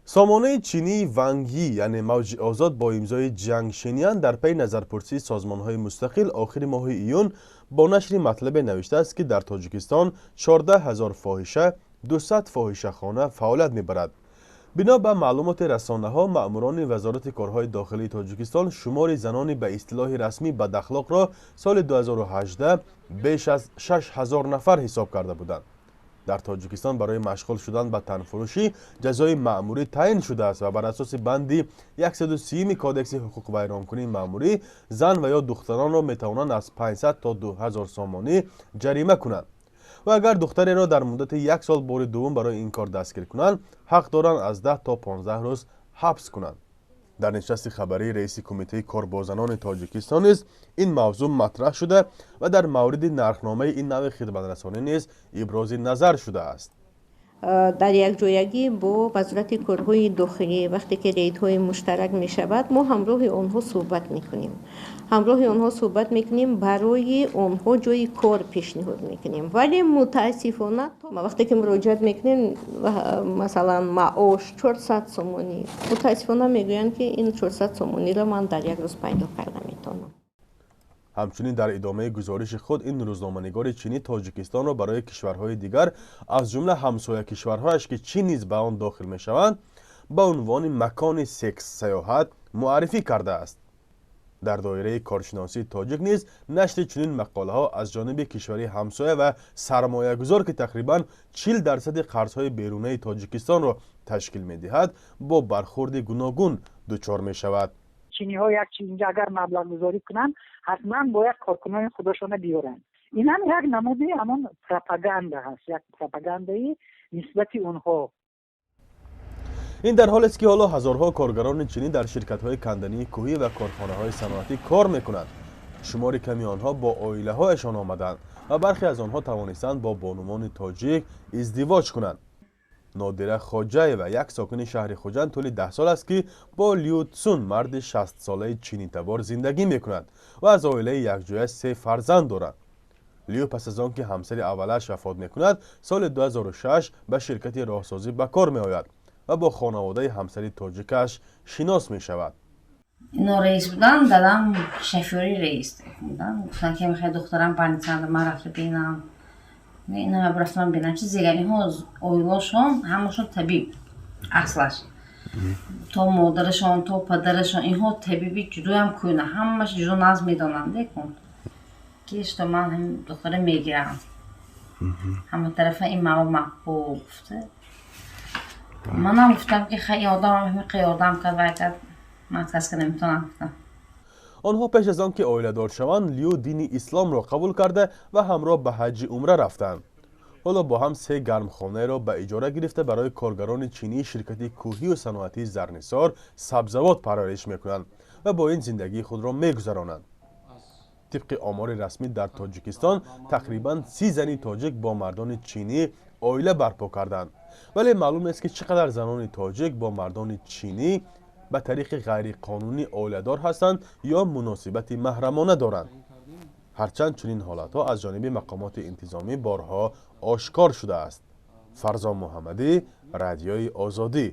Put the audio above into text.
Сомонаи чинии Вангйи, яъне Мавҷи озод, бо имзои Ҷанг Шенян дар пайи назарпурсии созмонҳои мустақил охири моҳи июн бо нашри матлабе навиштааст, ки дар Тоҷикистон 14 ҳазор фоҳиша, 200 фоҳишахона фаъолият мебарад. Бино ба маълумоти расонаҳо, маъмурони Вазорати корҳои дохилии Тоҷикистон шумори занони ба истилоҳи расмӣ бадахлоқро соли 2018 беш аз 6 ҳазор нафар ҳисоб карда буданд. Дар Тоҷикистон барои машғул шудан ба танфурӯшӣ ҷазои маъмурӣ таъин шудааст ва бар асоси банди 130 Кодекси ҳуқуқвайронкунии маъмурӣ зан ва ё духтаронро метавонанд аз 500 то 2000 сомонӣ ҷарима кунанд ва агар духтареро дар муддати як сол бори дуввум барои ин кор дастгир кунанд, ҳақ доранд аз 10 то 15 рӯз ҳабс кунанд. Дар нишасти хабарии раиси Кумитаи кор бо занони Тоҷикистон низ ин мавзӯъ матраҳ шуда ва дар мавриди нархномаи ин навъи хидматрасонӣ низ ибрози назар шудааст. Дар якҷоягӣ бо Вазорати корҳои дохилӣ, вақте ки рейдҳои муштарак мешавад, мо ҳамроҳи онҳо суҳбат мекунем, ҳамроҳи онҳо суҳбат мекунем, барои онҳо ҷои кор пешниҳод мекунем. Вале мутаассифона, вақте ки муроҷиат мекунем, масалан, маош 400 сомонӣ, мутаассифона, мегӯянд, ки ин 400 сомониро ман дар як рӯз пайдо карда метавонам. Ҳамчунин дар идомаи гузориши худ ин рӯзноманигори чинӣ Тоҷикистонро барои кишварҳои дигар, аз ҷумла ҳамсоя кишварҳояш, ки Чин низ ба он дохил мешаванд, ба унвони макони секс-саёҳат муаррифӣ кардааст. Дар доираи коршиносии тоҷик низ нашри чунин мақолаҳо аз ҷониби кишвари ҳамсоя ва сармоягузор, ки тақрибан 40 дарсади қарзҳои берунаи Тоҷикистонро ташкил медиҳад, бо бархурди гуногун дучор мешавад. Чиниҳо як чиз инҷа агар маблағгузорӣ кунанд, ҳатман бояд коркунони худошона биёранд. Ин ҳам як намуди ҳамон пропаганда ҳаст, як пропагандаи нисбати онҳо. Ин дар ҳолест, ки ҳоло ҳазорҳо коргарони чинӣ дар ширкатҳои кандании кӯҳӣ ва корхонаҳои саноатӣ кор мекунанд. Шумори ками онҳо бо оилаҳояшон омаданд ва бархе аз онҳо тавонистанд бо бонувони тоҷик издивоҷ кунанд. Нодира Хоҷаева, як сокини шаҳри Хуҷанд, тӯли 10 сол аст, ки бо Лю Цун, марди 60-солаи чинитабор, зиндагӣ мекунад ва аз оилаи якҷоя се фарзанд дорад. Лю пас аз он ки ҳамсари аввалаш вафот мекунад, соли 2006 ба ширкати роҳсозӣ ба кор меояд ва бо хонаводаи ҳамсари тоҷикаш шинос мешавад. Ино раис будан, дадам шофёри раис будан. Гуфтан, ки мехоҳи духтарам больницада, ман рафта бинам. Ина рафтам бинам, чи зеганиҳо оилошон ҳамашон табиб аслаш, то модарашон, то падарашон, инҳо табиби ҷудоям кӯна, ҳамаш ҷудо наз медонанд. Лекун ки что ман ҳамин духтара мегирам, ҳама тарафа ин мава мақбул гуфта. Манам гуфтам, ки хай, ин одам ҳамиқа ёрдам кард, вай кард, ман каска наметавонам, гуфтам. Онҳо пеш аз он ки оиладор шаванд, Лю дини исломро қабул карда ва ҳамроҳ ба ҳаҷҷи умра рафтанд. Ҳоло бо ҳам се гармхонаеро ба иҷора гирифта, барои коргарони чинии ширкати кӯҳию саноатии Зарнисор сабзавот парвариш мекунанд ва бо ин зиндагии худро мегузаронанд. Тибқи омори расмӣ, дар Тоҷикистон тақрибан 30 зани тоҷик бо мардони чинӣ оила барпо карданд, вале маълум нест, ки чӣ қадар занони тоҷик бо мардони чинӣ ба тариқи ғайриқонунӣ оиладор ҳастанд ё муносибати маҳрамона доранд. Ҳарчанд чунин ҳолатҳо аз ҷониби мақомоти интизомӣ борҳо ошкор шудааст. Фарзон Муҳаммадӣ, Радиои Озодӣ.